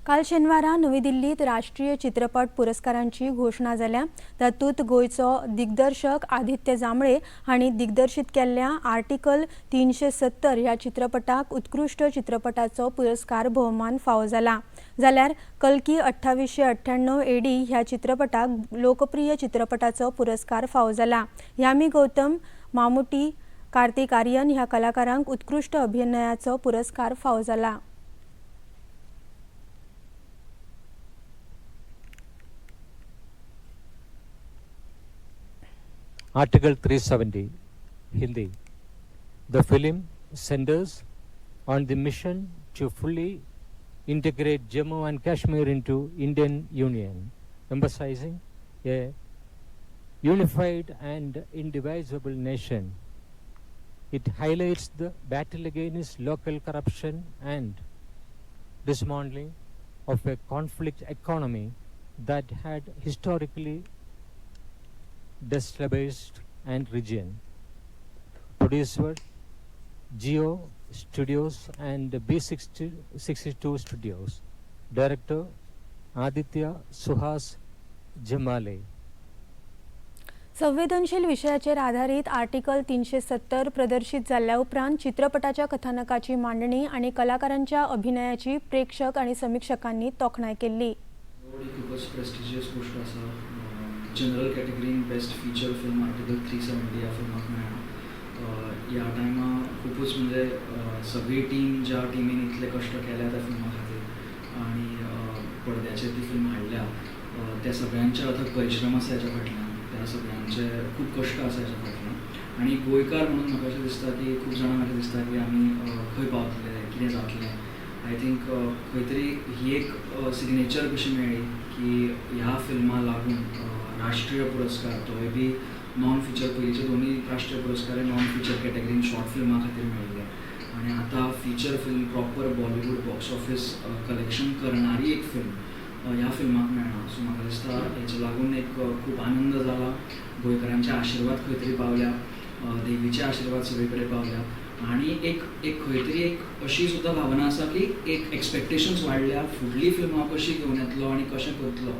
काल शेनवारा नवी दिल्लीत राष्ट्रीय चित्रपट पुरस्कारांची घोशणा जाल्या. तातूंत गोंयचो दिग्दर्शक आदित्य जांभळे हांणी दिग्दर्शीत केल्ल्या आर्टिकल 370 ह्या चित्रपटाक उत्कृश्ट चित्रपटाचो पुरस्कार भोवमान फावो जाला. जाल्यार कल्की 2898 एडी ह्या चित्रपटाक लोकप्रिय चित्रपटाचो पुरस्कार फावो जाला. यामी गौतम, मामुटी, कार्तिक आर्यन ह्या कलाकारांक उत्कृश्ट अभिनयाचो पुरस्कार फावो जाला. Article 370, Hindi. The film centers on the mission to fully integrate Jammu and Kashmir into Indian Union, emphasizing a unified and indivisible nation. It highlights the battle against local corruption and dismantling of a conflict economy that had historically destabilized and region. Producer Jio Studios and B62 Studios. Director Aditya Suhas Jamale. संवेदनशील विशयाचेर आधारीत article 370 प्रदर्शीत जाल्ल्या उपरांत चित्रपटाच्या कथानकाची मांडणी आनी कलाकारांच्या अभिनयाची प्रेक्षक आनी समिक्षकांनी तोखणाय केल्ली. ही खूपच प्रेस्टिजियस गोश्ट आसा. जनरल कॅटेगरीन बेस्ट फिचर फिल्म आर्टिकल 370 ह्या फिल्माक मेळ्ळा. ह्या टायमा खुबूच म्हणजे सगळी टीम, ज्या टिमीन इतले कश्ट केल्या त्या फिल्मा खातीर आनी पडद्याचेर ती फिल्म हाडल्या, त्या सगळ्यांचे अथक परिश्रम आसा हेच्या फाटल्यान, त्या सगळ्यांचे खूब कश्ट आसा हेच्या फाटल्यान. आनी गोंयकार म्हणून म्हाका अशें दिसता की खूब जाणांक अशें दिसता की आमी खंय पावतले, कितें जातलें. I think खंय तरी ही एक सिग्नेचर कशी मेळ्ळी की ह्या फिल्मा लागून राष्ट्रीय पुरस्कार, तोय बी नॉन फिचर. पयलींचे दोनूय राष्ट्रीय पुरस्कार हे नॉन फिचर कॅटेगरीन शॉर्ट फिल्मा खातीर मेळिल्ले आनी आतां feature film, proper Bollywood box office collection करणारी एक फिल्म ह्या फिल्माक मेळ्ळा. सो म्हाका दिसता हेच्या लागून एक खूब आनंद जाला. गोंयकारांचे आशिर्वाद खंय तरी पावल्या, देवीचे आशिर्वाद सगळे कडेन पावल्या आनी एक एक खंय तरी एक अशी सुद्दां भावना आसा की एक एक्सपेक्टेशन्स वाडल्या, फुडली फिल्म हांव कशी घेवन येतलो आनी कशें करतलो.